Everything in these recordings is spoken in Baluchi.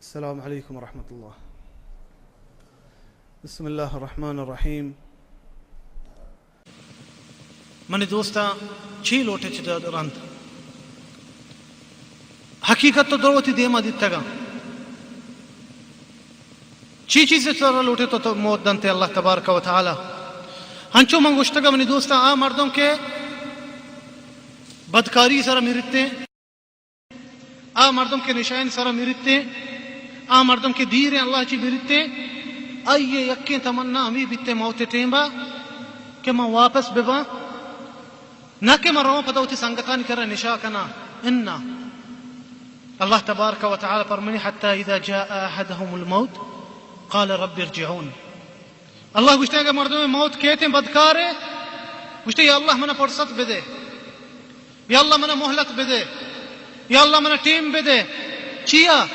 السلام علیکم ورحمۃ اللہ۔ بسم اللہ الرحمن الرحیم۔ منی دوستاں، چی لوٹے چہ رند؟ حقیقت تو دروتی دیما دیتگا۔ چی چیز ترا لوٹے تو، تو موت دنتے اللہ تبارک و تعالی۔ ہنچو من گوشتگا منی دوستاں، آ مردم کہ بدکاری سر میرتے، آ مردم کہ نشائن سرا میرتے، آ مردم کہ دیریں اللہ چی میرتے، آئیے یکیں تمنا ہمی بیتے موت ٹیمبا کہ من واپس بباں، نہ کہ من رواں پدا وتی سنگتانی کرا نشا کناں۔ انا اللہ تبارک و تعالی فرمانی، حتی اذا جاء احدهم الموت قال رب ارجعون۔ اللہ گوشتے، اگر مردم موت کیتیں بدکارے، گوشتے، یا اللہ منا فرصت بدے، یا اللہ منا مہلت بدے، یا اللہ منا ٹیم بدے۔ چیا؟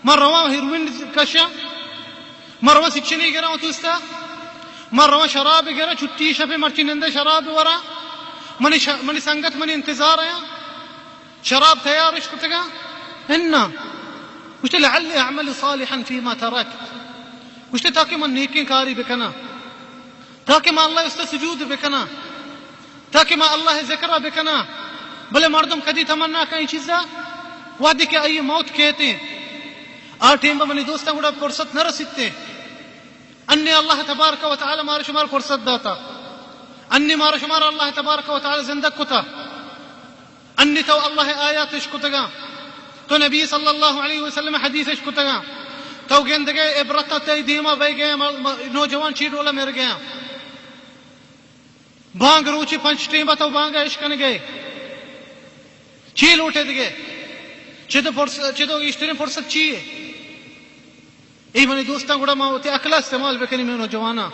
من رواں ہیروئن کشاں، من رواں سچنی گراں توستا، من رواں شراب گراں، چھٹی شپے مرچی نندے شراب وراں، منی ش-، منی سنگت منی انتظار آیاں۔ شراب تیار اش کتگا؟ انا۔ گوشتے، لعلی اعمل صالحا فیما ترکت۔ گوشتے، تاکہ من نیکیں کاری بکناں، تاکہ من اللہ است سجود بکناں، تاکہ من اللہ ذکر بکناں۔ بلے مردم کدی تمنا کن چیزا؟ وہدی کہ آئی موت کیتیں، آ ٹیم منی دوستاں گڑا فرصت نہ رسیتے۔ انی اللہ تبارک و تعالی مارا شمار فرصت داتا، انی مارا شمار اللہ تبارک و تعالی زندگ کتا۔ انی تو اللہ آیات اش کتگاں، تو نبی صلی اللہ علیہ وسلم حدیث اش کتگاں، تو گندگے عبرت تئی دیما بہ گئے، م-، م-، نوجوان چی ڈولا مر گیا۔ بانگ روچی پنچ ٹیمبا تو بانگ اش کنگے۔ چی لوٹے دگے؟ چدو فرص-، چدو گیشترین فرصت چی ہے؟ اے منی دوستاں، گڑا ما وتی عقل ءَ استعمال بکنیں، مئے نوجواناں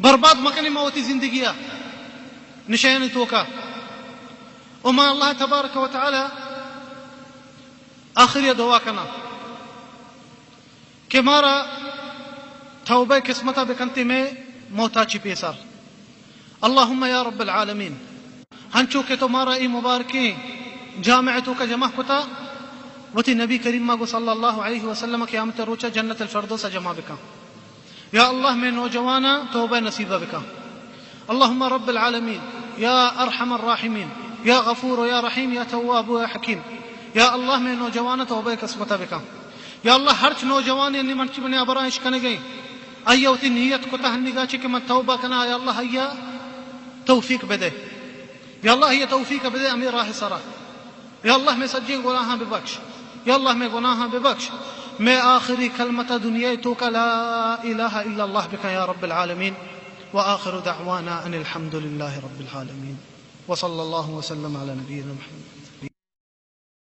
برباد مکنیں ما وتی زندگی ءَ نشیانی توکا۔ و ما اللہ تبارک و تعالی آخری دعا کناں کہ مارا توبہ قسمت ءَ بکنتے مئے موتا چی پیسر۔ اللہم یا رب العالمین، ہنچو کہ تو مارا اے مبارکیں جامع توکا جمع کتا، وتی نبی کریم ما گو صلی اللہ علیہ وسلم قیامت روچا جنت الفردوس جمع بکن۔ یا اللہ، مئے نوجواناں توبہ نصیب بکن۔ اللہم رب العالمین، یا ارحم الراحمین، یا غفور و یا رحیم، یا تواب و یا حکیم۔ یا اللہ، مئے نوجواناں توبہ قسمت بکن۔ یا اللہ، ہرچ نوجوانے انی مرچی منی ہبراں اش کنگے، آئی وتی نیت کتا ہنیگا چی کہ من توبہ کنا، یا اللہ، آئی توفیق بدے۔ یا اللہ، آئی توفیق بدے ہمے راہ سرا۔ یا اللہ، مئے سجیں گناہاں ببخش۔ یا اللہ، مئے گناہاں ببخش۔ مئے آخری کلمتا دنیا توکا لا الہ الا اللہ بکن یا رب العالمین۔ وآخر دعوانا ان الحمد للہ رب العالمین۔ وصلی اللہ وسلم علی نبینا محمد۔